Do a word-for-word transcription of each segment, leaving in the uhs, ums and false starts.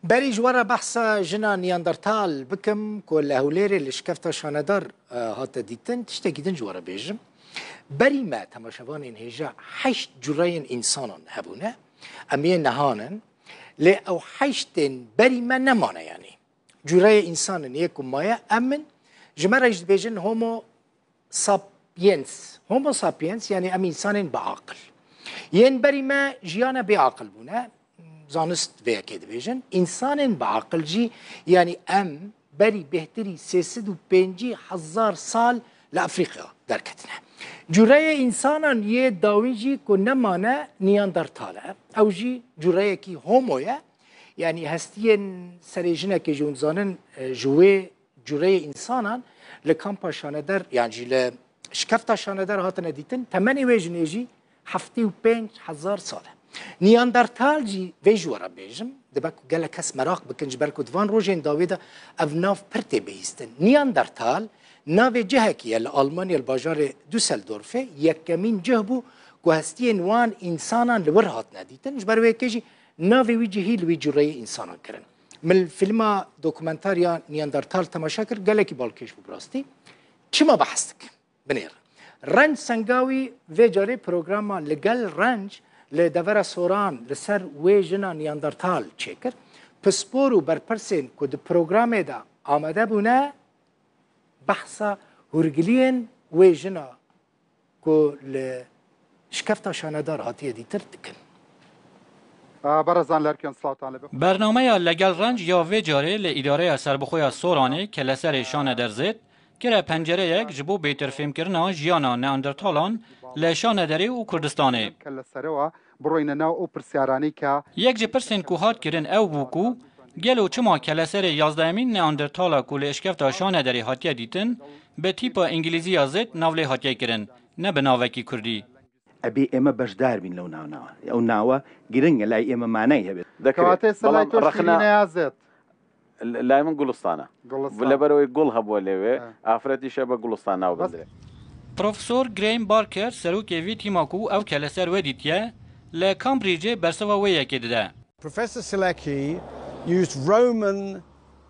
Berî ji we re behsa jina Neandertal bikim ku li Hewlêrê li şikefta Şanedar, e, hate dîtin, tiştekî din ji we re bêjim. Berî me temaşevanên hêja heşt cureyên însanan hebûne. Em yên niha nin. Lê ew heştên berî me nemane yanî. Cureya însanan yê ku maye em in. Ji me re jî dibêjin Homo sapiens. Homo sapiens, yanî em însanên bi aqil. Yên berî me jiyane bê aqil bûne. Zanist vê yekê dibêjin. Însanên bi aqil jî, yanî em berî bêhtirî sê sed û pêncî hezar sal li Efrîqya derketine. Cureyê însanan yê dawîn jî ku nemane Neandertal e. Ew jî cureyekî Homo ye. Yanî hestiyên serê jinekê jî hûn zanin, e, ji wê cureyê însanan li kampa Şaneder, yan jî li şikefta Şaneder hatine dîtin, temenê wê jinê jî heftê û pênc hezar sal e. Neandertal jî vê ji we re bêjim, dibe ku gelek kes meraq bikin, ji ber ku di van rojên dawê de ev nav pir tê bihîstin. Neandertal navê cihekî ye li Almanya, li bajarê Düsseldorfê, yekemîn cih bû ku hestiyên wan însanan li wir hatine dîtin. Ji ber wê yekê jî navê wî cihî li wî cureyê însanan kirin. Min fîlma dokumentar ya Neandertal temaşe kir, gelekî balkêş bû bi rastî. Çima behs dikin? Binêrin. Renc Sengawî vê carê programa Li Gel Renc li devera Soran li ser wê jina Neandertal çêkir. Pispor û berpirsên ku di programê de amade bûne, behsa hûrgiliyên wê jina ku li şikefta Şanedar hatiye dîtir dikin. Bernameya Legel Renc ya vê carê li Îdareya Serbixwe ya Soranê Keleserê Şaneder Zêd kire pencereyek ji bo bêtir fêmkirina jiyana Neandertalan li Şanederê û Kurdistanê. Kelle serewa biroyne nav ew pirsyarane ke. Yek ji pirsên ku hat kirin ew bû ku gelo çima keleserê yazdehemîn Neandertala ku li Eşkefta Şanederê hatiye dîtin, bi tîpa Îngilîzî ya Zêd nav lê hatiye kirin, ne bi navekî Kurdî. Ebê ême beşdar bîn lew navnawa. Ew nawa giring e, lay ême manayî hebe. Kewatê Selay Toş Şîrîne ya Zêd. Lay min Gulistana. Gulistan. Leberewê gul hebû lê wê. He. Afretî şebe Gulistan nav bindire. Profesor Graham Barker, serokê vî tîma ku ew keleser wedîtiye, li Cambridgeê bersiva wê yekê dide. Professor Silecki used Roman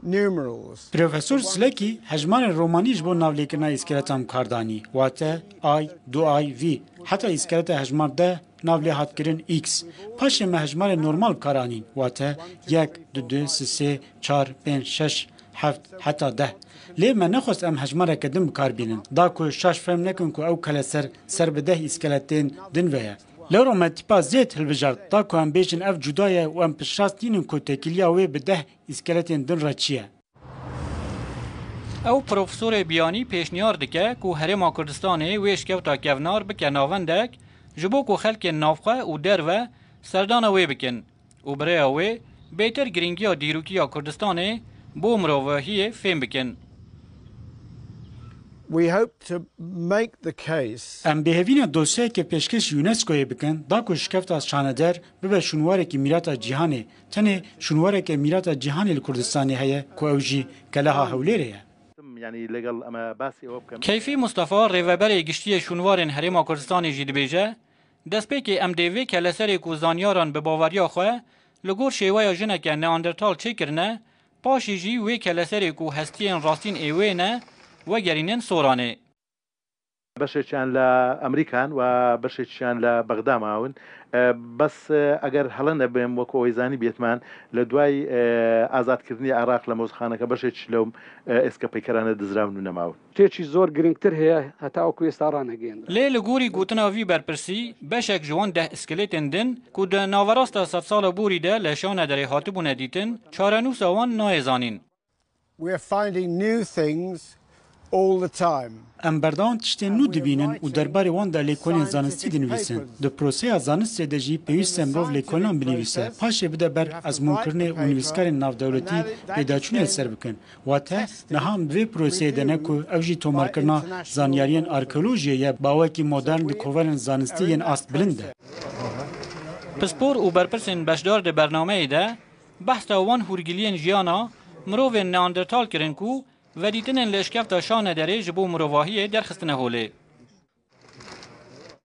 numerals. Profesor Silekî hejmarên romanî ji bo navlêkirina îskeletan bi kar danî, wate I, du I, V. Heta îskeleta hejmar deh nav lê hat kirin X. Paşê me hejmarên normal bi kar anîn, wate yek, du, du, sê, sê, çar, pênc, şeş, heft, heta deh. Lê me nexwest em hejmareke din bi kar bînin, da ku şaş fehm nekin ku ew keleser ser bi deh îskeletên din ve ye. Lewra me tîpa Zêd hilbijart, da ku em bêjin ev cuda ye û em piştrast nînin ku têkiliya wê bi deh îskeletên din re çi ye. Ew profesorê biyanî pêşniyar dike ku Herêma Kurdistanê wê eşkewta kevnar bike navendek, ji bo ku xelkên navxwe û derve serdana wê bikin û bi rêya wê bêtir girîngiya dîrokî ya Kurdistanê bo mirovahiyê fêm bikin. We hope to make the case. Em bêhevî ne dosyayeke pêşkêş UNESCO'yê bikin, da ku şikefta Şaneder bibe şûnwarekî mîrata cîhanê. Tenê şûnwareke mîrata cîhanê li Kurdistanê heye ku ew jî Keleha Hewlêrê ye. Yanî legel em ê basî ew bikin. Keyfî Mustafa, rêveberê giştî yê şûnwarên Herêma Kurdistanê jî dibêje, destpêkê em dê vê keleserê ku zanyaran bi baweriya xwe li gor şêweya jineke Neandertal çêkirine, paşê jî wê keleserê ku hestiyên rastîn ê wê ne, wegerînin Soranê. بەشێکیان لە ئەمریکان و بەشێکیان لە بەغدا ماون. ئە، بەس، ئە، ئەگەر هەڵە نەبێم، وەکو ئەوەی زانی بێتمان، لە دوای، ئە، ئازادکردنی عێراق لە مۆزخانەکە بەشێکیش لەو، ئە، ئێسکە پەیکەرانە دزراون و نەماون. شتێکی زۆر گرنگتر هەیە هەتا وەکو ئێستا ڕانەگەیەندرا. Lê li gorî gotina vî berpirsî, beşek ji wan deh îskeletên din ku di naverasta sedsala borî de li Şanederê hatibûne dîtin, çarenûsa wan nayê zanîn. We are finding new things all the time. Em berdewam tiştên nû dibînin û derbarê wan de lêkolên zanistî dinivîsin. Di proseya zanistê de jî pêwîst e mirov lêkolinan binivîse, paşê bide ber ezmûnkirinê û nivîskarên navdewletî pêdaçûnê li ser bikin. Wate, niha em di vê proseyê de ne ku ew jî tomarkirina zanyariyên arkeolojiyê ye, bi awekî modern di kovarên zanistî yên ast bilind de. Pispor û berpirsên beşdar di bernameyê de behsa wan hûrgiliyên jiyana mirovên Neandertal kirin ku vedîtinên li eşkefta Şanederê ji bo mirovahiyê derxistine holê.